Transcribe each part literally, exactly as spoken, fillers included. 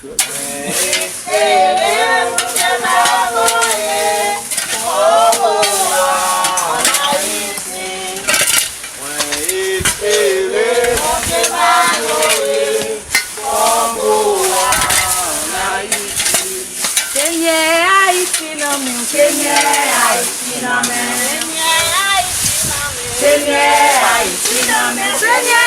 Mwen espere Bondye va voye flanbo a ann Ayiti. Mwen espere Bondye va voye flanbo a ann Ayiti. Senyè, Ayiti nan men w. Senyè, Ayiti nan men w. Senyè, Ayiti nan men w. Senyè, Ayiti nan men w. Senyè,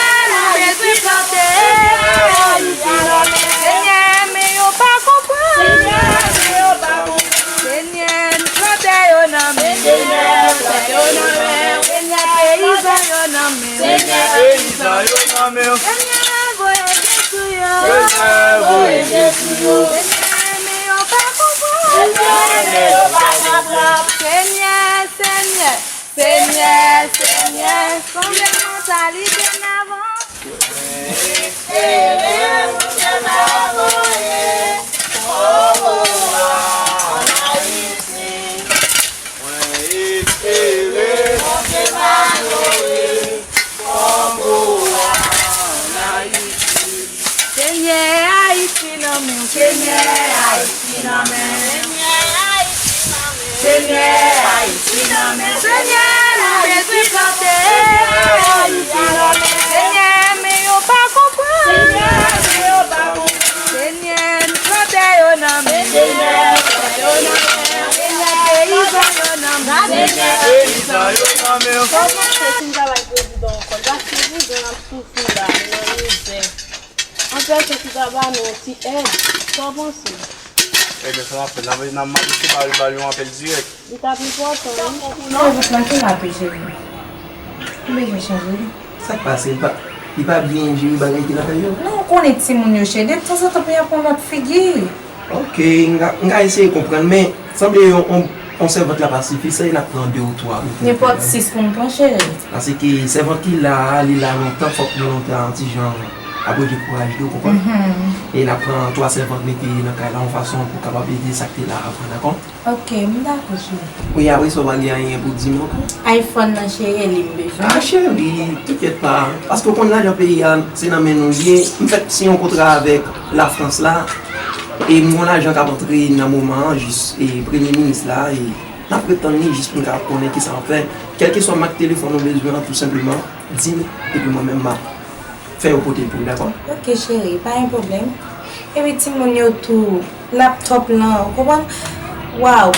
Ayiti nan men w. Senyè, men yo pa konprann. Senyè, men yo pa konprann. Senyè, plantè yo nan men w. Senyè, plantè yo nan men w. Senyè, peyizan yo nan men w. Senyè, peyizan yo nan men w. Senyè, voye je sou yo. Senyè, voye je sou yo. Senyè, men yo pa konprann. Senyè, men yo pa konprann. Senyè, Senyè, Senyè, Senyè, chanje mantalite n avan. Mwen espere Bondye va voye flanbo a ann Ayiti. Mwen espere Bondye va voye flanbo a ann Ayiti. Senyè, Ayiti nan men w. Senyè, Ayiti nan men w. Senyè, Ayiti nan men w. Senyè, nou bezwen plante. Ayiti nan men w. Senyè, men yo pa konprann. Senyè, men yo pa konprann. Senyè, plantè yo nan men w. Senyè, plantè yo nan men w. Senyè, peyizan yo nan men w. Senyè, peyizan yo nan men w. Kòman se fin travay prezidan ankò? L ap soufri, l ap soufri la, li nan mizè. Anpè se ki ta ba nou yon ti èd. Sa w panse? Ebyen, sa n ap fè, n ap, n ap mache sou ba l, ba l yon apèl dirèk. Li t ap enpòtan, wi. Cheri, ou trankil la, wi, cheri. M bezwen chanje, wi. Sa k pase? Li pa, li pa byen jere bagay ki nan kay yo? Non, ou konnen timoun yo, cheri. Depi tanzantan, pou y ap pran lòt figi. Ok, m ka, m ka eseye konprann, men sanble yon, yon, yon sèvant la pa sifi, sa e n ap pran de ou twa pou fè. Nenpòt sis pou m pran, cheri. Paske sèvant ki la a, li la lontan, fòk nou ta yon ti jan ap redekouraje, ou konprann? Mhm. E n ap pran twa sèvant mete nan kay la, yon fason pou kapab ede sa k te la a pran, dakò? Ok, m dakò, cheri. Wi, apre sa, w pa gen anyen pou di m ankò? iPhone nan, cheri, e li m bezwen. Ah, cheri, t'inquiète pas. Paske w konn lajan peyi a, se nan men nou l ye. M fèk siyen yon kontra avèk Lafrans la. E m gon lajan k ap antre nan moman an, jis, e premye minis la, e n ap ret tann li jis pou n ka konnen kisa n ap fè. Kèlkeswa mak telefòn ou bezwen an, tou senpleman, di m, epi mwen menm m ap fè yo pote l pou ou, dakò? Ok, cheri, pa gen pwoblèm. Epi timoun yo tou, laptòp lan, ou konprann? Waw!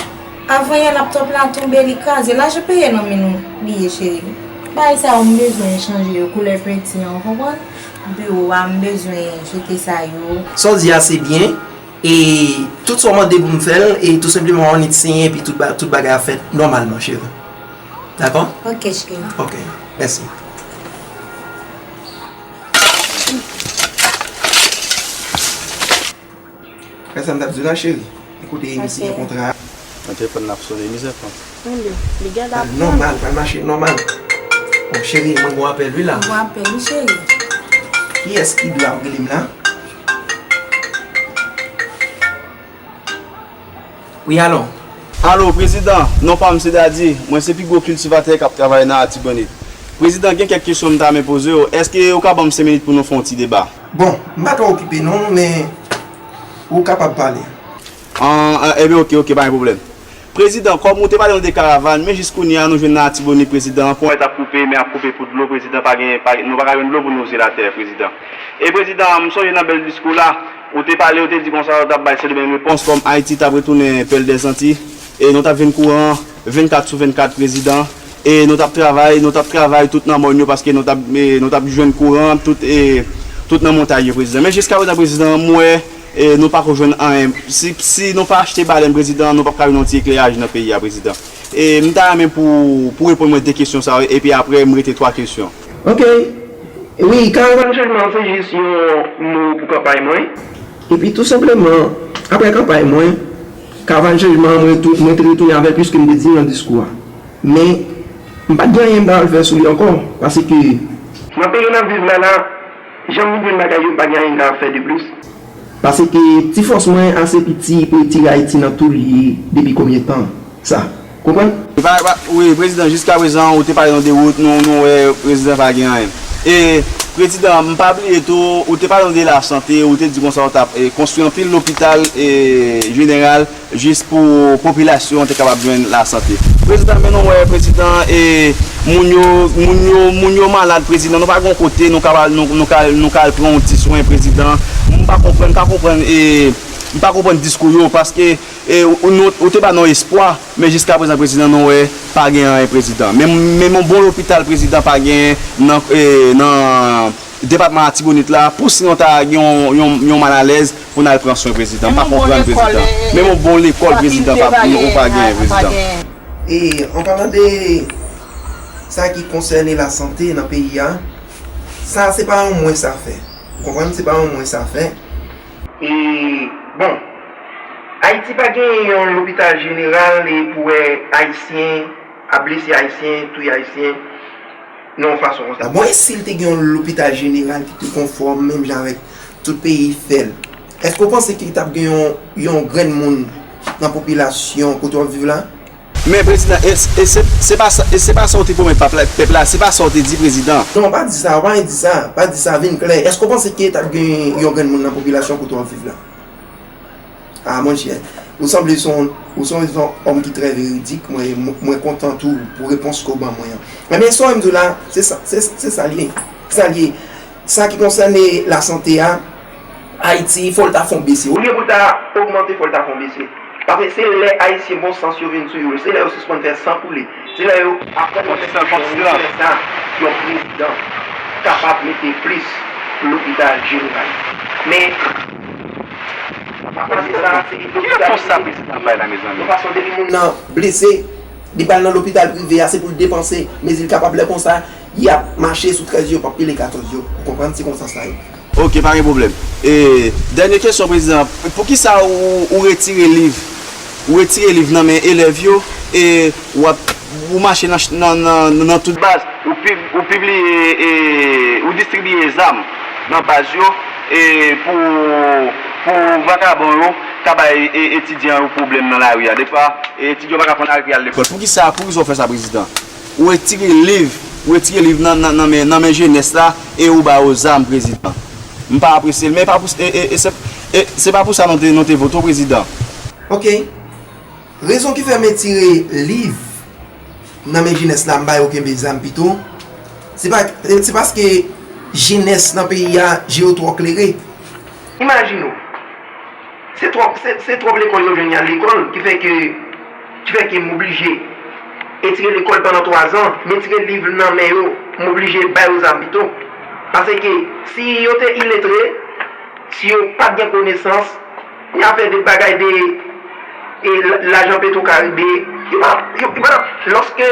Avan yè laptòp la tonbe, li kraze. Lajan peye nan men nou li ye, cheri. Bagay sa yo, m bezwen chanje yo, koulè penti an, ou konprann? Biwo a, m bezwen jete sa yo. Sa w di a, se byen. E tout sa w mande pou m fè l, e tou senpleman w annik siyen, epi tout ba-, tout bagay ap fèt nòmalman, cheri. Dakò? Ok, cheri. Ok, mèsi. Fè sa m t ap di w la, cheri. Ekoute, misye gen kontra. Nan telefòn nan ap sonnen, mizè pran. Tande, li genlè ap pran. Nòmal, pral mache nòmal. Bon, cheri, mwen gon apèl wi la. Gon apèl wi, cheri. Kiyès ki dwe ap rele m la? Wi, alo. Alo, prezidan, non pa m se Dadi. Mwen se pi gwo kiltivatè k ap travay nan Latibonit. Prezidan, gen kèk kesyon m ta renmen poze w. Èske ou ka ban m senk minit pou nou fè yon ti deba? Bon, m pa twò okipe non, men ou kapab pale. An, an, ebyen, oke, oke, pa gen pwoblèm. Prezidan, kòm ou te pale nou de karavàn, men jis kounye a nou jwenn nan Latibonit, prezidan, pon an t ap koupe, men ap koupe pou dlo, prezidan, pa gen, pa, nou pa ka jwenn dlo pou nou zyele atè, prezidan. E prezidan, m sonje nan bèl diskou la, ou te pale, ou te di konsa, ou t ap bay Sendomeng repons, kòm Ayiti t ap retounen pèl dèzanti, e nou t ap jwenn kouran vennkat sou vennkat, prezidan. E nou t ap travay, nou t ap travay tout nan mòn yo paske nou t ap, e, nou t ap jwenn kouran tout, e, tout nan montay yo, prezidan. Men jiskaprezan, prezidan, m wè, e, nou pako jwenn anyen. Si, si nou pa achte balèn, prezidan, nou p ap ka jwenn yon ti ekleraj nan peyi a, prezidan. E m ta renmen pou, pou reponn mwen de kesyon sa yo, epi apre m rete twa kesyon. Ok. Wi, karavàn chanjman an se jis yon mo pou kanpay mwen. Epi tou senpleman, apre kanpay mwen, karavàn chanjman an, mwen tou, mwen te retounen avè l, piske m te di l nan diskou a. Men, m pa t gen anyen m ta pral fè sou li ankò, paske nan peyi n ap viv la la, jan m vin jwenn bagay yo, m pa gen anyen m kapab fè de plis. Paske ti fòs mwen ase piti pou retire Ayiti nan tou l ye depi konbyen tan sa? Konprann? Pa, pa, wi, prezidan, jiskaprezan, ou te pale nou de wout, nou, nou wè, prezidan, pa gen anyen. E, Prezidan, m pa bliye tou, ou te pale nou de lasante, ou te di konsa ou t ap eh, konstwi anpil lopital eh, jeneral jis pou popilasyon an te kapab jwenn lasante. Prezidan, men nou wè, prezidan, eh, moun yo, moun yo, moun yo malad, prezidan, nou pa gen yon kote, nou ka, nou, nou ka, nou ka al pran yon ti swen, prezidan. M pa konprann, m pa konprann, eh, m pa konprann diskou yo, paske eh, ou, nou, ou te ba nou espwa, men jiska prezan, prezidan, nou wè, pa gen anyen, prezidan. Menm, menm yon bon lopital, prezidan, pa gen nan, eh, nan depatman Latibonit la, pou si nou ta gen yon, yon, yon malalèz pou n al pran swen, prezidan. M pa konprann, prezidan. Menm yon bon lekòl, prezidan, pa, nou pa genyen, prezidan. E, an palan de sa ki konsène lasante nan peyi a, sa se pa yon mwens afè. Ou konprann? Se pa yon mwens afè. E, bon, Ayiti pa gen yon lopital jeneral e pou wè Ayisyen ap blese Ayisyen, touye Ayisyen, nan yon fason konsa. Bon, e si l te gen yon lopital jeneral ki te konfòm, menm jan avèk tout peyi fè l, èske w panse ki t ap gen yon, yon grenn moun nan popilasyon kote w ap viv la? Men prezidan, e, e se, se pa sa, e se pa sa w te pwomèt pap la- pèp la, se pa sa w te di prezidan. Non, pa di sa, pa di sa, pa di sa, vin klè. Èske w panse ke t ap gen yon grenn moun nan popilasyon kote w ap viv la? Ah, monchè, ou sanble se yon, ou sanble se yon òm ki trè veridik. Mwen, mwen kontan tou pou repons ke w ban mwen an. Ebyen, sa w di la, se sa, se, se sa l ye. Se sa l ye. Sa ki konsène lasante a, Ayiti, fò l ta fon bese. Olye pou l ta ogmante, fò l ta fon bese. Paske se lè Ayisyen bon sans yo vin sou yo, se lè yo sispann fè san koule, se lè yo aprann yo fè san konsyans, se lè sa yon prezidan kapab mete plis lopital jeneral. Men, pa panse sa, se lopital jeneral. Ki repons sa prezidan bay la, mezanmi? Yon fason depi moun nan blese, li pral nan lopital prive a, se pou l depanse, men li kapab lè konsa, y ap mache sou trèz yo, p ap pile katòz yo. Ou konprann? Se konsa sa ye. Ok, pa gen pwoblèm. E, dènye kesyon, prezidan. Poukisa ou, ou retire liv, ou retire liv nan men elèv yo e w ap, ou mache nan, nan, nan, nan tout baz, ou, pib, ou pibliye, e, ou distribiye zam nan baz yo e pou, pou vakabon yo ka bay e, etidyan yo pwoblèm nan lari a. Defwa, e, etidyan yo pa ka pran lari pou y al lekòl. Poukisa, poukisa w fè sa, prezidan? Ou retire liv, ou retire liv nan, nan, nan men, nan men jenès la e ou ba yo zam, prezidan. M pa apresye l, men e pa pou, e, e, e se, e se pa pou sa nou te, nou te vote w, prezidan. Ok. Rezon ki fè m retire liv nan men jenès la, m ba yo kenbe zam pito, se pa, se paske jenès nan peyi a, je yo twò klere. Imajine w, se twòp, se, se twòp lekòl yo jwenn y al lekòl ki fè ke, ki fè ke m oblije retire lekòl pandan twazan, m retire liv nan men yo, m oblije ba yo zam pito. Paske si yo te iletre, si yo pa t gen konesans, y ap fè de bagay de e, l- lajan Petro Caribe, yo pa, yo, yo pa, lòske,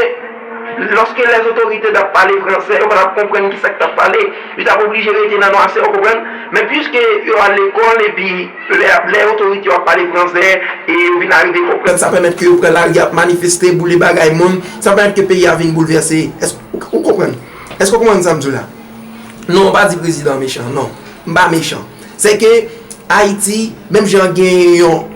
lòske lè otorite t ap pale fransè, yo pa t ap konprann ki sa k t ap pale, yo t ap oblije rete nan nwasè, ou konprann? Men piske yo al lekòl, epi lè, lè otorite yo ap pale fransè, e yo vin arive konprann, sa pèmèt ke yo pran lari ap manifeste, boule bagay moun, sa pèmèt ke peyi a vin boulvèse. Èske ou, ou konprann? Èske ou konprann sa m di w la? Non, m pa di prezidan mechan, non. M pa mechan. Se ke Ayiti, menm jan gen yon,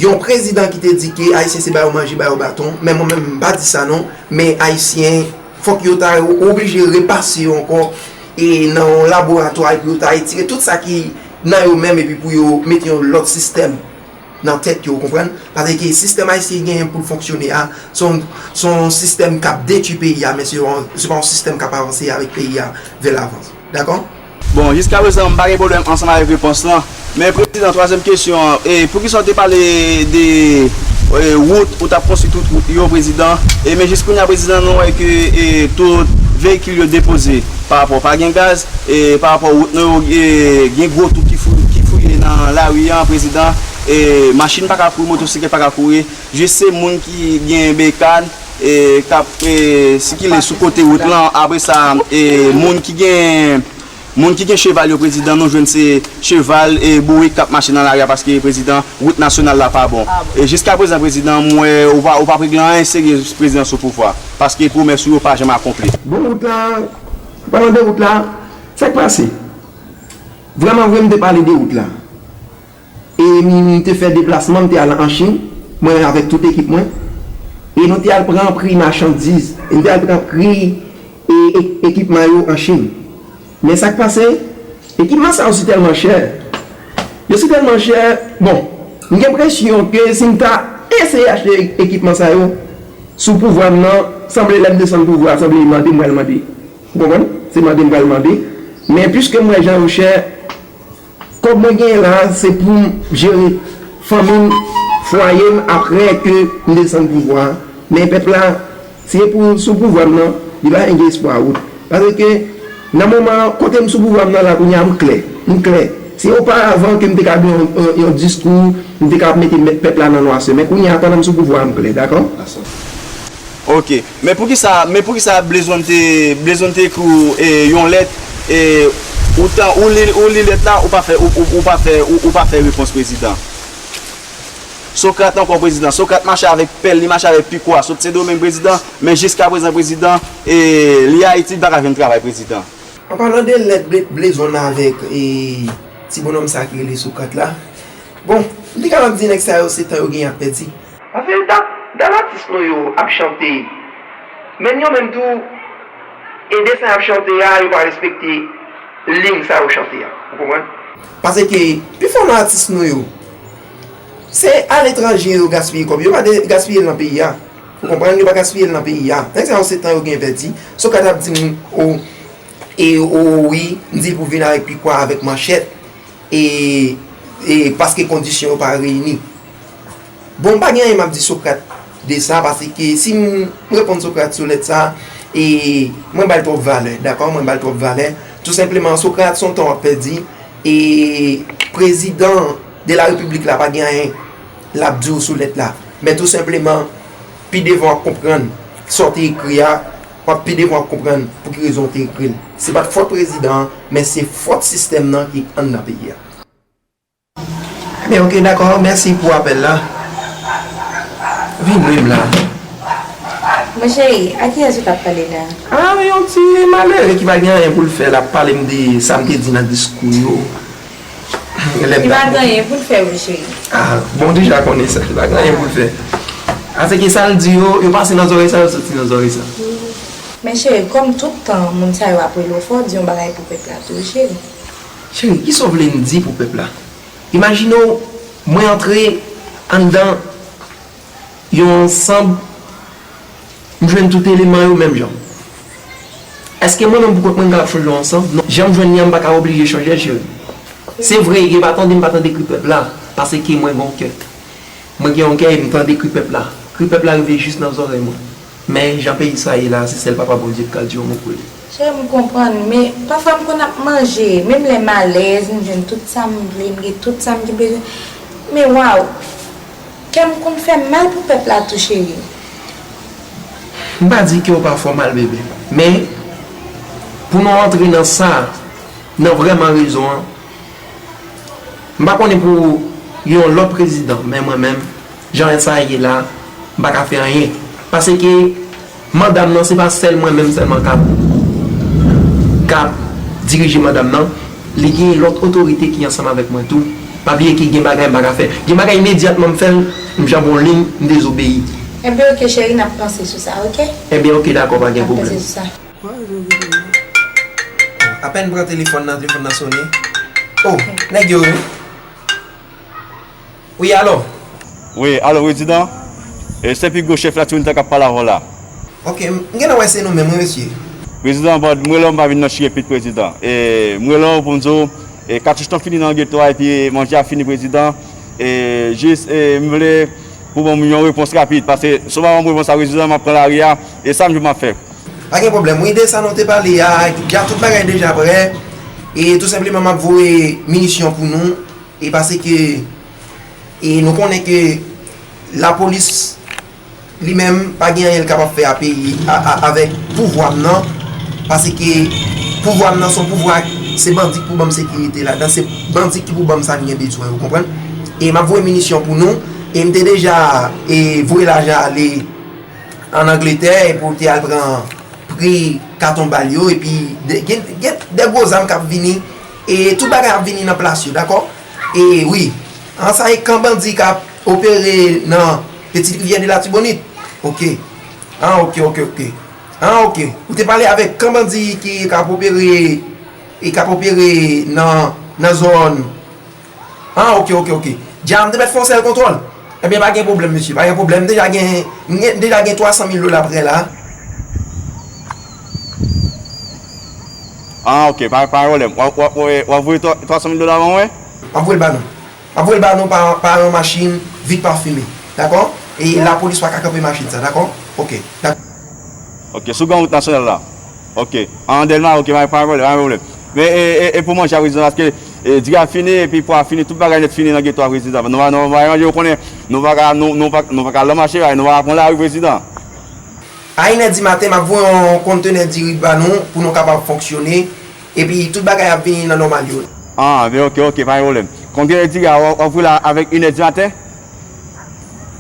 yon prezidan ki te di ke Ayisyen se ba yo manje, ba yo baton, men mwen menm, m pa di sa non, men Ayisyen, fòk yo ta oblije repase yo ankò e nan yon laboratwa epi yo ta retire tout sa ki nan yo menm epi pou yo mete yon lòt sistèm nan tèt yo, ou konprann? Paske sistèm ayisyen genyen pou l fonksyone a, se yon, se yon sistèm k ap detwi peyi a, men se yon, se pa yon sistèm k ap avanse avèk peyi a vè lavan. Dakò? Bon, jiska prezan, m pa gen pwoblèm ansanm avèk repons lan. Men, prezidan, twazyèm kesyon an, e, poukisa w te pale de e, wout, ou t ap konstwi tout wout yo, prezidan? E, men jis kounye a, prezidan, nou wè ke e, tout veyikil yo depoze pa rapò pa gen gaz, e, pa rapò wout nou yo, e, gen gwo twou ki fou- ki fouye nan lari an, prezidan. E, machin pa ka kouri, motosiklèt pa ka kouri. Jis se moun ki gen bekàn e, k ap e, sikile sou kote wout lan. Apre sa, e, moun ki gen moun ki gen cheval yo, prezidan, nou jwenn se cheval e bourik k ap mache nan lari a, paske, prezidan, wout nasyonal la pa bon. E jiska prezan, prezidan, m wè ou pa, ou p ap regle anyen serye, prezidan, sou pouvwa, paske pwomès ou yo pa janm akonpli. Bon, wout la, an palan de wout la, sa k pase? Vrèman vre, m te pale de wout la. E m, m te fè deplasman, m te al an Chin, mwen avèk tout ekip mwen. E nou te al pran pri machandiz, e nou te al pran pri e, e, ekipman yo an Chin. Men sa k pase, ekipman sa yo si tèlman chè. Yo si tèlman chè, bon, m gen enpresyon ke si m ta eseye achte ekipman sa yo, sou pouvwa m nan, sanble lè m desann pouvwa a, sanble mande m pral mande. Ou konprann? Se mande m pral mande. Men piske m wè jan yo chè, kòb mwen genyen la a, se pou m jere fanmi m, fwaye m, apre ke m desann pouvwa a. Men pèp la, si e pou sou pouvwa m nan, li pa gen espwa wout. Paske nan moman kote m sou pouvwa m nan la, kounye a m klè. M klè. Se oparavan ke m te ka gen yon, yon, yon diskou, m te ka mete mèt pèp la nan nwasè. Men kounye a, pandan m sou pouvwa a, m klè, dakò? Ok. Men poukisa, men poukisa Blezon te, Blezon te ekri w e, yon lèt e, ou tan, ou li, ou li lèt la, ou pa fè, ou, ou, ou pa fè, ou, ou pa fè repons prezidan? Sokrat ankò prezidan. Sokrat mache avèk pèl, li mache avèk pikwa. Sot Sendomeng prezidan, men jiskaprezan prezidan, e, li Ayiti, li pa ka jwenn travay prezidan. An palan de lèt Blezon avèk e, ti bonòm sa ki rele Sokrat la, bon, m te kapab di nèg sa yo se tan yo genyen ap pèdi. Paske dat, dat atis nou yo ap chante, men yo menm tou, e desen y ap chante a, yo pa respekte liy sa yo chante a. Ou konprann? Paske pifò nan atis nou yo, se aletranje yo gaspiye kòb yo, yo pa gaspiye l nan peyi a. Ou konprann? Yo pa gaspiye l nan peyi a. Nèg sa yo se tan yo gen pèdi. Sokrat ap di m, o, e, o, wi, m di l pou vin avèk pikwa, avèk manchèt, e, e paske kondisyon yo pa reyini. Bon, m pa gen anyen m ap di Sokrat de sa, paske si m reponn Sokrat sou lèt sa, e mwen ba l twòp valè, dakò? Mwen ba l twòp valè. Tou senpleman, Sokrat, se yon tan w ap pèdi, e prezidan de la repiblik la pa gen anyen l ap di w sou lèt la. Men tou senpleman, pi devan w ap konprann sa w te ekri a, w ap pi devan w ap konprann pou ki rezon w te ekri l. Se pa t fòt prezidan an, men se fòt sistèm nan ki anndan peyi a. Ebyen, oke, dakò, mèsi pou apèl la. Vin menm la. Mon cheri, a kiyès ou t ap pale la? A, yon ti malere ki pa gen anyen pou l fè, l ap pale m de sa m te di nan diskou yo. Lè m t ap. Li pa gen anyen pou l fè, wi, cheri. A, bon, ou deja konnen sa, li pa gen anyen pou l fè. Asèke sa l di yo, yo pase nan zòrèy sa, yo soti nan zòrèy sa. Men cheri, kòm tout tan moun sa yo ap rele w, fò w di yon bagay pou pèp la tou, wi, cheri. Cheri, kisa w vle m di pou pèp la? Imajine w, mwen antre anndan yon ansanm, m jwenn tout eleman yo menm jan. Èske mwen menm poukont mwen m kapab chanje yon ansanm? Non. Jan m jwenn li an, m pa ka oblije chanje l, cheri. Se vre, yo pa tande m pa tande kri pèp la, paske mwen gen yon kè. Mwen gen yon kè e m tande kri pèp la. Kri pèp la rive jis nan zòrèy mwen. Men jan peyi sa ye la, se sèl Papa Bondye ki ka di yon mo pou li. Cheri, m konprann, men pafwa m konn ap manje, menm lè m alèz, m jwenn tout sa m vle, m gen tout sa m gen bezwen. Men waw, kè m konn fè m mal pou pèp la tou, cheri. M pa di kè w pa fè w mal, bebe. Men, pou nou antre nan sa, nan vrèman rezon an, M pa konnen pou yon lòt prezidan, men mwen menm, jan sa ye la, m pa ka fè anyen. Paske manda m nan, se pa sèl mwen menm sèlman k ap, k ap dirije manda m nan. Li gen lòt otorite ki ansanm avèk mwen tou. Pa bliye ke gen bagay m pa ka fè. Gen bagay imedyatman m fè l, m janbe yon liy, m dezobeyi. Ebyen oke cheri, n ap panse sou sa, oke? Ebyen oke, dakò, pa gen pwoblèm. Apèn m pran telefòn nan, telefòn nan sonnen. Oh, nèg yo wi. Wi, alo? Wi, alo, Prezidan? E se pi gwo chèf la, Timoun Tan k ap pale avè w la. Ok, m gentan wè se nou menm, wi, mesye. Prezidan, bon, m rele w, m pa vin nan chire pit, Prezidan. E m rele w pou m di w, e katouch lan fini nan geto a, epi manje a fini, Prezidan. E jis, e m vle pou ban m yon repons rapid, paske si w pa ban m repons la, Prezidan, m ap pran lari a, e sa m jwenn m ap fè. Pa gen pwoblèm, wi, de sa nou te pale a, deja tout bagay deja prè. E tou senpleman, m ap voye minisyon pou nou. E paske, e nou konnen ke lapolis, li menm, pa gen anyen l kapab fè a peyi, a, a, avèk pouvwa m nan. Paske pouvwa m nan, se yon pouvwa, se bandi ki pou ban m sekirite ladan, se bandi ki pou ban m sa m gen bezwen, ou konprann? E m ap voye minisyon pou nou, e m te deja, e voye lajan ale ann Angletè, e pou te al pran pri katon bal yo, epi de, gen, gen de gwo zam k ap vini, e tout bagay ap vini nan plas yo, dakò? E wi, an sa e kan bandi k ap opere nan Petite Rivière de l'Artibonite? Ok. An ok, ok, ok. An ok. Ou te pale avèk kan bandi ki k ap opere E k ap opere nan, nan zòn. Ah, ok, ok, ok. Dja m te mèt fè yon sèl kontwòl. Ebyen, pa gen pwoblèm, mesye, pa gen pwoblèm. M deja gen, m gen, m deja gen twa san mil dola prè la. Ah, ok, pa, pa gen pwoblèm. W ap, w ap, w ap voye twa, twa san mil dola ban mwen? M ap voye l ba nou. M ap voye l ba nou pa, pa yon machin vit pafime. Dakò? E lapolis pa ka kanpe machin sa, dakò? Ok. Dak- Ok, sou gran wout nasyonal la. Ok. An Dèlma, ok, pa, pa gen pwoblèm, pa gen pwoblèm. Men, e, e, e pou manje a, prezidan, paske, e, diri a fini, epi pwa a fini, tout bagay nèt fini nan geto a, prezidan. Nou va, nou va manje, ou konnen, nou pa ka, nou, nou pa, nou pa ka lan mache, nou pa ka pran lari, prezidan. A inè di maten, m ap voye yon kontenè diri ba nou, pou nou kapab fonksyone, epi tout bagay ap vini nan nòmal yo. Ah, ben ok, ok, pa gen pwoblèm. Kontenè diri a, w ap, w ap voye la avèk inè di maten?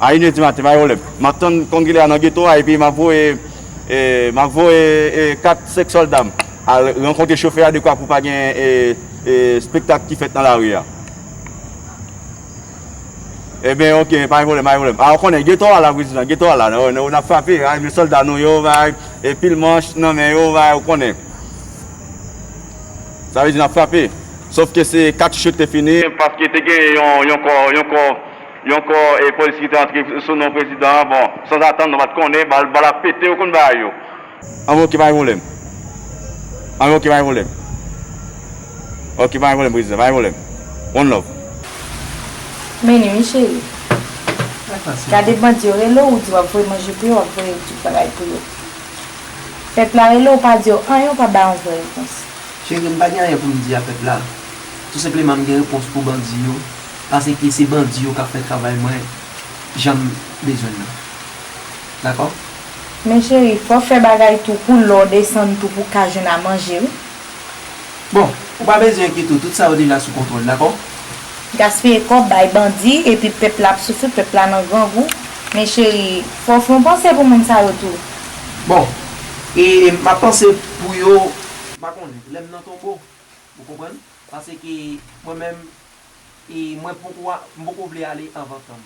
A inè di maten, pa gen pwoblèm. M ap tann kontenè a nan geto a, epi m ap voye, e, m ap voye, e, kat, senk sòlda m al rankontre chofè a, dekwa pou pa gen, e, e, espektak ki fèt nan lari a. Ebyen, ok, pa gen pwoblèm, pa gen pwoblèm. A, ou konnen, geto a la, prezidan, geto a la. Nou, nou, n ap frape, a, men sòlda nou yo, bay, e pil manch nan men yo, bay, ou konnen. Sa vle di n ap frape. Sòf ke se katouch yo ki te fini. Paske te gen yon, yon kò, yon kò, yon kò, e, polis ki te antre sou non prezidan an. Bon, sanzatann, nou pa t konnen, bal, bal ap pete, ou konn bagay yo. Anben, ok, pa gen pwoblèm. Anben, ok, pa gen pwoblèm. Ok, pa gen pwoblèm, prezidan, pa gen pwoblèm. One love. Men ni wi, cheri. Gade bandi yo rele w, ou di w ap voye manje pou yo, w ap voye tout bagay pou yo. Pèp la rele w, ou pa di yo anyen, ou pa ba yo yon vrè repons. Cheri, m pa gen anyen pou m di a pèp la. Tou senpleman, m gen repons pou bandi yo, paske se bandi yo k ap fè travay mwen jan m bezwen l lan. Dakò? Men cheri, fò w fè bagay tou pou lè w desann tou pou w ka jwenn a manje, wi. Bon, ou pa bezwen enkyete w, tout sa yo deja sou kontwòl, dakò? Gaspiye kòb, bay bandi, epi pèp la ap soufri, pèp la nan grangou. Men cheri, fò w fè yon panse pou moun sa yo tou. Bon, e m ap panse pou yo, m pa konnen, lè m nan tonbo, ou konprann? Paske mwen menm, e mwen poko, m poko vle ale anvan tan m.